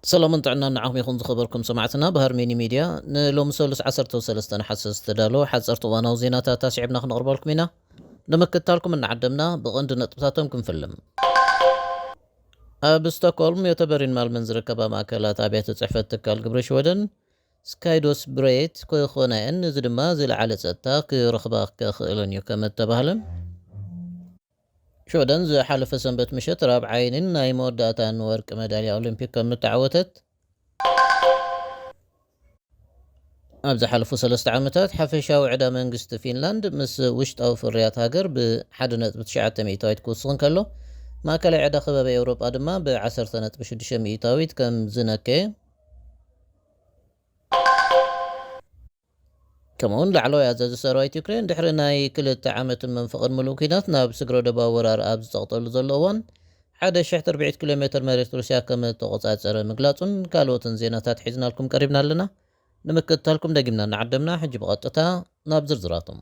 ሰላምን ጥዕናን ንዓኹም ይኹን ዝኸበርኩም ሰማዕትና። ባህር ሚኒ ሚድያ ንሎሚ ሰሉስ ዓሰርተ ሰለስተ ነሓሰ ዝተዳለወ ሓፀርቲ እዋናዊ ዜናታት ኣስዒብና ክነቕርበልኩም ኢና። ንምክትታልኩም እናዓደምና ብቐንዲ ነጥብታቶም ክንፍልም። ኣብ ስቶክሆልም፣ ዮተበሪን ማልመን ዝርከባ ማእከላት ኣብያተ ጽሕፈት ትካል ግብሪ ሽወደን ስካይዶስ ብሬት ክኾና እየን። እዚ ድማ ዝለዓለ ጸጥታ ክረኽባ ከኽእለን እዩ ከም እተባህለ። ሽወደን ዝሓለፈ ሰንበት ምሸት ራብዓይንን ናይ መወዳእታን ወርቂ መዳልያ ኦሊምፒክ ከም እተዓወተት፣ ኣብ ዝሓለፉ ሰለስተ ዓመታት ሓፈሻዊ ዕዳ መንግስቲ ፊንላንድ ምስ ውሽጣዊ ፍርያት ሃገር ብ ሓደ ነጥቢ ትሽዓተ ሚእታዊት ክውስኽ እንከሎ፣ ማእከላይ ዕዳ ከባቢ ኤውሮጳ ድማ ብ ዓሰርተ ነጥቢ ሽዱሽተ ሚእታዊት ከም ዝነከየ፣ ከምኡውን ላዕለዋይ ኣዛዚ ሰራዊት ዩክሬን ድሕሪ ናይ ክልተ ዓመትን መንፈቕን ምሉእ ኲናት ናብ ስግረ ዶባዊ ወራር ኣብ ዝጸቕጠሉ ዘሎ እዋን፣ ሓደ ሽሕ ትርብዒት ኪሎ ሜትር መሬት ሩስያ ከም እተቖጻጸረ ምግላጹን ካልኦትን ዜናታት ሒዝናልኩም ቀሪብና ኣለና። ንምክትታልኩም ደጊምና እናዓደምና፣ ሕጂ ብቐጥታ ናብ ዝርዝራቶም።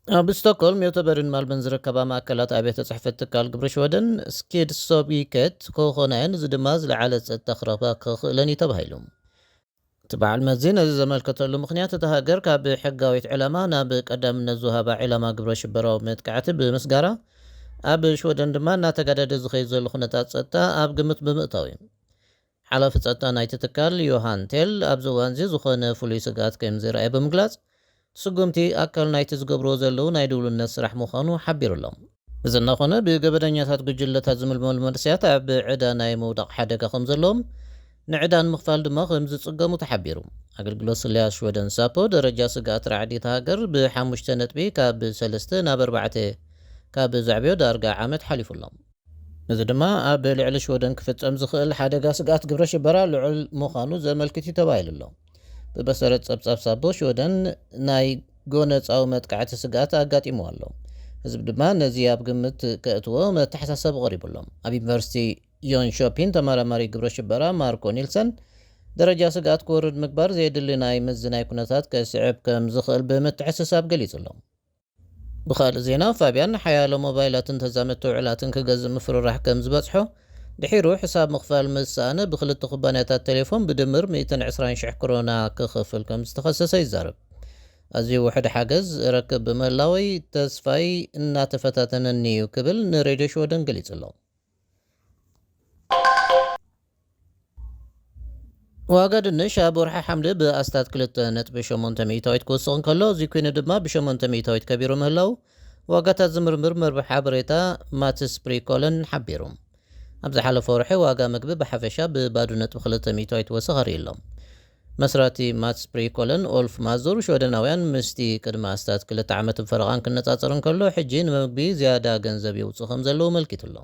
ኣብ ስቶክሆልም፣ ዮተበሪን ማልመን ዝርከባ ማእከላት ኣብያተ ጽሕፈት ትካል ግብሪ ሽወደን ስኪድ ሶቢከት ክኾና እየን። እዚ ድማ ዝለዓለ ጸጥታ ክረኽባ ክኽእለን እዩ ተባሂሉ። እቲ በዓል መዚ ነዚ ዘመልከተሉ ምኽንያት፣ እታ ሃገር ካብ ሕጋዊት ዕላማ ናብ ቀዳምነት ዝወሃባ ዕላማ ግብረ ሽበራዊ መጥቃዕቲ ብምስጋራ፣ ኣብ ሽወደን ድማ እናተጋደደ ዝኸይድ ዘሎ ኩነታት ጸጥታ ኣብ ግምት ብምእታው እዩ። ሓላፊ ጸጥታ ናይቲ ትካል ዮሃን ቴል ኣብዚ እዋንዚ ዝኾነ ፍሉይ ስግኣት ከም ዘይረኣየ ብምግላጽ፣ ስጉምቲ ኣካል ናይቲ ዝገብርዎ ዘለዉ ናይ ድውልነት ስራሕ ምዃኑ ሓቢሩ ኣሎ። እዚ እናኾነ፣ ብገበነኛታት ጉጅለታት ዝምልመሉ መንእሰያት ኣብ ዕዳ ናይ ምውዳቕ ሓደጋ ከም ዘለዎም፣ ንዕዳ ንምኽፋል ድማ ከም ዝጽገሙ ተሓቢሩ። ኣገልግሎት ስለያ ሽወደን ሳፖ፣ ደረጃ ስግኣት ራዕዲ እታ ሃገር ብሓሙሽተ ነጥቢ ካብ ሰለስተ ናብ ኣርባዕተ ካብ ዘዕብዮ ዳርጋ ዓመት ሓሊፉ ኣሎ። እዚ ድማ ኣብ ልዕሊ ሽወደን ክፍጸም ዝኽእል ሓደጋ ስግኣት ግብረ ሽበራ ልዑል ምዃኑ ዘመልክት እዩ ተባሂሉ ኣሎ። ብመሰረት ጸብጻብ ሳቦ፣ ሽወደን ናይ ጎነጻዊ መጥቃዕቲ ስግኣት ኣጋጢምዋ ኣሎ። ህዝቢ ድማ ነዚ ኣብ ግምት ከእትዎ መተሓሳሰቢ ቀሪቡ ኣሎ። ኣብ ዩኒቨርሲቲ ዮንሾፒን ተመራማሪ ግብረ ሽበራ ማርኮ ኒልሰን፣ ደረጃ ስግኣት ክወርድ ምግባር ዘየድሊ ናይ ምዝናይ ኩነታት ከስዕብ ከም ዝኽእል ብምትሕስሳብ ገሊጹ ኣሎ። ብኻልእ ዜና፣ ፋብያን ሓያሎ ሞባይላትን ተዛመድቲ ውዕላትን ክገዝእ ምፍርራሕ ከም ዝበጽሖ፣ ድሒሩ ሕሳብ ምኽፋል ምስ ሰኣነ፣ ብክልተ ኩባንያታት ቴሌፎን ብድምር ሚእትን ዕስራን ሽሕ ክሮና ክኸፍል ከም ዝተኸሰሰ ይዛረብ። ኣዝዩ ውሑድ ሓገዝ እረክብ ብምህላወይ፣ ተስፋይ እናተፈታተነኒ እዩ ክብል ንሬድዮ ሽወደን ገሊጹ ኣሎ። ዋጋ ድንሽ ኣብ ወርሒ ሓምለ ብኣስታት ክልተ ነጥቢ ሸሞንተ ሚእታዊት ክውስኽ እንከሎ፣ እዚ ኮይኑ ድማ ብሸሞንተ ሚእታዊት ከቢሩ ምህላው ዋጋታት ዝምርምር መርበብ ሓበሬታ ማትስ ፕሪኮለን ሓቢሩ። ኣብ ዝሓለፈ ወርሒ ዋጋ ምግቢ ብሓፈሻ ብባዶ ነጥቢ ክልተ ሚእታዊት ወሰኽ ኣርእዩ ኣሎ። መስራቲ ማትስ ፕሪኮለን ኦልፍ ማዙር፣ ሽወደናውያን ምስቲ ቅድሚ ኣስታት ክልተ ዓመትን ፈረቓን ክነጻጸር እንከሎ፣ ሕጂ ንምግቢ ዝያዳ ገንዘብ የውጽኡ ከም ዘለዉ ኣመልኪቱ ኣሎ።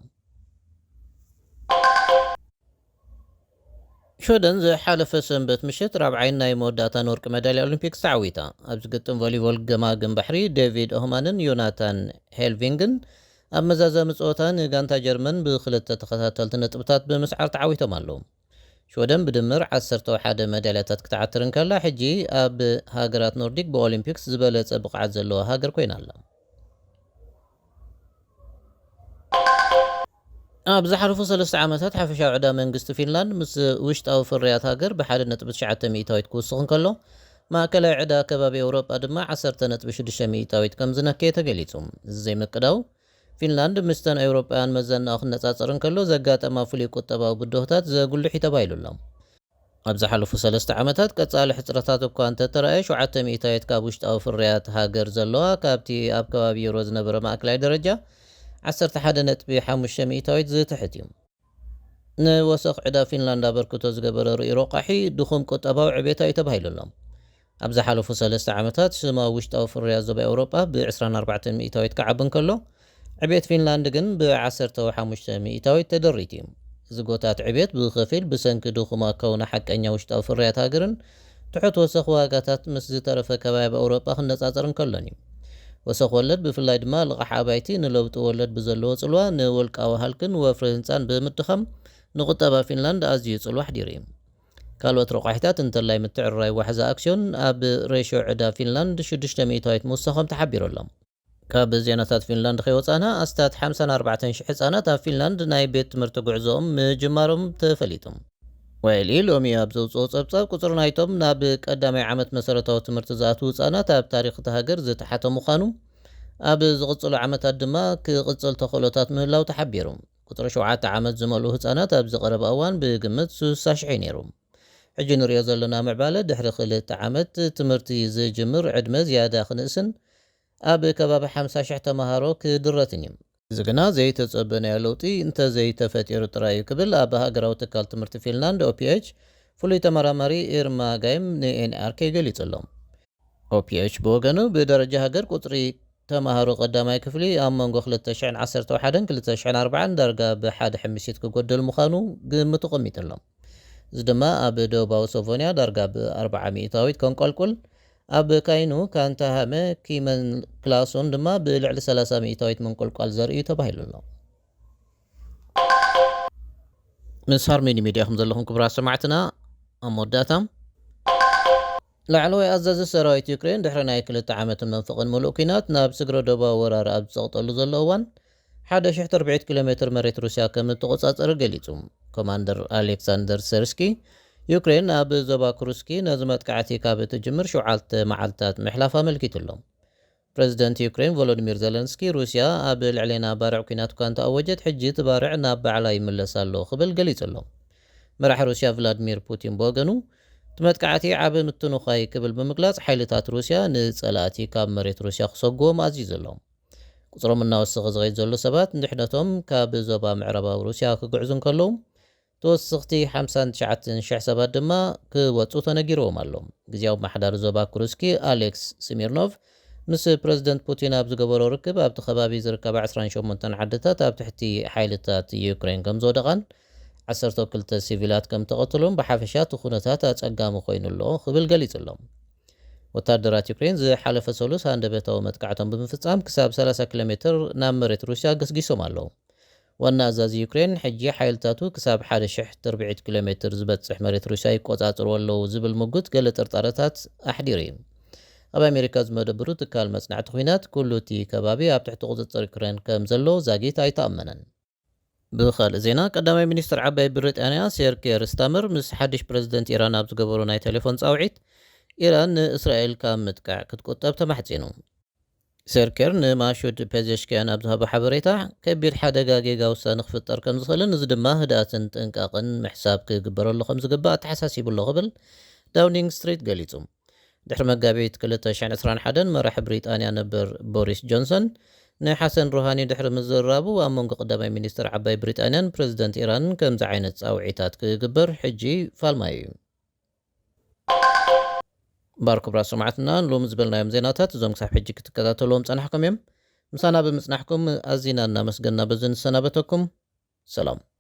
ሽወደን ዝሓለፈ ሰንበት ምሸት ራብዓይን ናይ መወዳእታን ወርቂ መዳልያ ኦሊምፒክስ ተዓዊታ። ኣብዚ ግጥም ቮሊቦል ገማግም ባሕሪ፣ ዴቪድ ኦህማንን ዮናታን ሄልቪንግን ኣብ መዛዘሚ ጸወታ ንጋንታ ጀርመን ብኽልተ ተኸታተልቲ ነጥብታት ብምስዓር ተዓዊቶም ኣለዉ። ሽወደን ብድምር ዓሰርተ ሓደ መዳልያታት ክትዓትር እንከላ፣ ሕጂ ኣብ ሃገራት ኖርዲክ ብኦሊምፒክስ ዝበለጸ ብቕዓት ዘለዋ ሃገር ኮይና ኣላ። ኣብ ዝሓለፉ ሰለስተ ዓመታት፣ ሓፈሻዊ ዕዳ መንግስቲ ፊንላንድ ምስ ውሽጣዊ ፍርያት ሃገር ብሓደ ነጥቢ ትሽዓተ ሚእታዊት ክውስኽ እንከሎ፣ ማእከላይ ዕዳ ከባቢ ኤውሮጳ ድማ ዓሰርተ ነጥቢ ሽዱሽተ ሚእታዊት ከም ዝነከየ ተገሊጹ። እዚ ዘይምቅዳው፣ ፊንላንድ ምስተን ኤውሮጳውያን መዘናኡ ክነጻጸር እንከሎ፣ ዘጋጠማ ፍሉይ ቁጠባዊ ብድሆታት ዘጉልሕ እዩ ተባሂሉ ኣሎ። ኣብ ዝሓለፉ ሰለስተ ዓመታት ቀጻሊ ሕጽረታት እኳ እንተተራእየ፣ ሸውዓተ ሚእታዊት ካብ ውሽጣዊ ፍርያት ሃገር ዘለዋ፣ ካብቲ ኣብ ከባቢ ዩሮ ዝነበረ ማእከላይ ደረጃ ዓሰርተ ሓደ ነጥቢ ሓሙሽተ ሚእታዊት ዝትሕት እዩ። ንወሰኽ ዕዳ ፊንላንድ ኣበርክቶ ዝገበረ ርእዩ ረቋሒ፣ ድኹም ቁጠባዊ ዕቤታ እዩ ተባሂሉ ኣሎ። ኣብ ዝሓለፉ ሰለስተ ዓመታት፣ ስማዊ ውሽጣዊ ፍርያት ዞባ ኤውሮጳ ብ ዕስራን ኣርባዕተን ሚእታዊት ክዓቢ እንከሎ፣ ዕቤት ፊንላንድ ግን ብ ዓሰርተ ሓሙሽተ ሚእታዊት ተደሪቱ እዩ። ዝጎታት ዕቤት ብኸፊል ብሰንኪ ድኹም ኣካውና ሓቀኛ ውሽጣዊ ፍርያት ሃገርን ትሑት ወሰኽ ዋጋታት ምስ ዝተረፈ ከባቢ ኤውሮጳ ክነጻጸር እንከሎን እዩ። ወሰኽ ወለድ፣ ብፍላይ ድማ ልቓሕ ኣባይቲ፣ ንለውጢ ወለድ ብዘለዎ ጽልዋ፣ ንውልቃዊ ሃልክን ወፍሪ ህንጻን ብምድኻም፣ ንቁጠባ ፊንላንድ ኣዝዩ ጽልዋ ኣሕዲሩ እዩ። ካልኦት ረቋሒታት እንተላይ ምትዕርራይ ዋሕዚ ኣክስዮን ኣብ ሬሾ ዕዳ ፊንላንድ ሽዱሽተ ሚእታዊት ምውሳኾም ተሓቢሩ ኣሎ። ካብ ዜናታት ፊንላንድ ከይወፃና ኣስታት ሓምሳን ኣርባዕተን ሽሕ ህፃናት ኣብ ፊንላንድ ናይ ቤት ትምህርቲ ጉዕዞኦም ምጅማሮም ተፈሊጡ። ዋይሊ ሎሚ ኣብ ዘውፅኦ ፀብፃብ ቁፅሪ ናይቶም ናብ ቀዳማይ ዓመት መሰረታዊ ትምህርቲ ዝኣትዉ ህፃናት ኣብ ታሪክ እቲ ሃገር ዝተሓተ ምዃኑ፣ ኣብ ዝቕፅሉ ዓመታት ድማ ክቕፅል ተኽእሎታት ምህላው ተሓቢሩ። ቁፅሪ ሸውዓተ ዓመት ዝመልኡ ህፃናት ኣብዚ ቀረባ እዋን ብግምት ስሳ ሽሕ እዩ ነይሩ። ሕጂ ንሪኦ ዘለና ምዕባለ ድሕሪ ክልተ ዓመት ትምህርቲ ዝጅምር ዕድመ ዝያዳ ክንእስን ኣብ ከባቢ ሓምሳ ሽሕ ተምሃሮ ክድረትን እዩ። እዚ ግና ዘይተጸበናዮ ለውጢ እንተዘይተፈጢሩ ጥራይ እዩ ክብል ኣብ ሃገራዊ ትካል ትምህርቲ ፊንላንድ ኦፒኤች ፍሉይ ተመራማሪ ኢርማ ጋይም ንኤንኣርኬ ገሊጹ ኣሎ። ኦፒኤች ብወገኑ ብደረጃ ሃገር ቁጽሪ ተምሃሮ ቀዳማይ ክፍሊ ኣብ መንጎ ክልተ ሽሕን ዓሰርተ ሓደን ክልተ ሽሕን ኣርባዓን ዳርጋ ብሓደ ሕምሲት ክጎደል ምዃኑ ግምቱ ቀሚጡ ኣሎ። እዚ ድማ ኣብ ደቡባዊ ሶቮንያ ዳርጋ ብ ኣርባዓ ሚእታዊት ከንቆልቁል፣ ኣብ ካይኑ ካንታሃመ ኪመን ክላሶን ድማ ብልዕሊ ሰላሳ ሚእታዊት ምንቁልቋል ዘርእዩ ተባሂሉ ኣሎ። ምስ ሃርሜኒ ሚድያ ከም ዘለኹም ክቡራት ሰማዕትና ኣብ መወዳእታ ላዕለዋይ ኣዛዚ ሰራዊት ዩክሬን ድሕሪ ናይ ክልተ ዓመትን መንፈቕን ምሉእ ኲናት ናብ ስግረ ዶባዊ ወራር ኣብ ዝጸቕጠሉ ዘሎ እዋን ሓደ ሽሕ ትርብዒት ኪሎ ሜትር መሬት ሩስያ ከም እትቆጻጸር ገሊጹ። ኮማንደር ኣሌክሳንደር ሰርስኪ ዩክሬን ኣብ ዞባ ኩርስኪ ነዚ መጥቃዕቲ ካብ እትጅምር ሸውዓተ መዓልታት ምሕላፍ ኣመልኪቱ ኣሎ። ፕረዚደንት ዩክሬን ቮሎዲሚር ዘለንስኪ ሩስያ ኣብ ልዕሌና ባርዕ ኲናት እኳ እንተኣወጀት ሕጂ እቲ ባርዕ ናብ ባዕላ ይምለስ ኣሎ ክብል ገሊጹ ኣሎ። መራሒ ሩስያ ቭላድሚር ፑቲን ብወገኑ እቲ መጥቃዕቲ ዓቢ ምትንዃይ ክብል ብምግላጽ ሓይልታት ሩስያ ንጸላእቲ ካብ መሬት ሩስያ ክሰግዎም ኣዚዙ ኣሎ። ቁጽሮም እናወሰኸ ዝኸይድ ዘሎ ሰባት ንድሕነቶም ካብ ዞባ ምዕራባዊ ሩስያ ክግዕዙ እንከለዉ ተወሰኽቲ ሓምሳን ትሽዓተን ሽሕ ሰባት ድማ ክወጹ ተነጊርዎም ኣሎ። ግዝያዊ ኣመሓዳሪ ዞባ ኩርስኪ ኣሌክስ ስሚርኖቭ ምስ ፕረዚደንት ፑቲን ኣብ ዝገበሮ ርክብ ኣብቲ ከባቢ ዝርከባ ዕስራን ሸሞንተን ዓድታት ኣብ ትሕቲ ሓይልታት ዩክሬን ከም ዝወደቓን ዓሰርተ ክልተ ሲቪላት ከም ተቐተሉን ብሓፈሻ እቲ ኩነታት ኣጸጋሚ ኮይኑ ኣሎ ክብል ገሊጹ ኣሎ። ወታደራት ዩክሬን ዝሓለፈ ሰሉስ ሃንደበታዊ መጥቃዕቶም ብምፍጻም ክሳብ ሰላሳ ኪሎ ሜትር ናብ መሬት ሩስያ ገስጊሶም ኣለዉ። ዋና ኣዛዚ ዩክሬን ሕጂ ሓይልታቱ ክሳብ ሓደ ሽሕ ትርብዒት ኪሎ ሜትር ዝበጽሕ መሬት ሩስያ ይቆጻጸርዎ ኣለዉ ዝብል ምጉት ገለ ጥርጣረታት ኣሕዲሩ እዩ። ኣብ ኣሜሪካ ዝመደብሩ ትካል መጽናዕቲ ኲናት ኩሉ እቲ ከባቢ ኣብ ትሕቲ ቁጽጽር ዩክሬን ከም ዘሎ ዛጊት ኣይተኣመነን። ብኻልእ ዜና ቀዳማይ ሚኒስትር ዓባይ ብሪጣንያ ሴር ኬር ስታመር ምስ ሓድሽ ፕረዚደንት ኢራን ኣብ ዝገበሩ ናይ ቴሌፎን ጻውዒት ኢራን ንእስራኤል ካብ ምጥቃዕ ክትቁጠብ ተማሕጺኑ። ሴር ኬር ንማሹድ ፔዜሽኪያን ኣብ ዝሃቦ ሓበሬታ ከቢድ ሓደጋ ጌጋ ውሳነ ክፍጠር ከም ዝኽእልን እዚ ድማ ህድኣትን ጥንቃቕን ምሕሳብ ክግበረሉ ከም ዝግባእ ኣተሓሳሲቡ ኣሎ ክብል ዳውኒንግ ስትሪት ገሊጹ። ድሕሪ መጋቢት ክልተ ሽሕን ዕስራን ሓደን መራሒ ብሪጣንያ ነበር ቦሪስ ጆንሰን ንሓሰን ሩሃኒ ድሕሪ ምዝራቡ ኣብ መንጎ ቀዳማይ ሚኒስትር ዓባይ ብሪጣንያን ፕረዚደንት ኢራንን ከምዚ ዓይነት ጻውዒታት ክግበር ሕጂ ፋልማይ እዩ። ባር ክቡራት ሰማዕትና ንሎሚ ዝበልናዮም ዜናታት እዞም ክሳብ ሕጂ ክትከታተልዎም ጸናሕኩም እዮም። ምሳና ብምጽናሕኩም ኣዚና እናመስገና በዚ ንሰናበተኩም። ሰላም።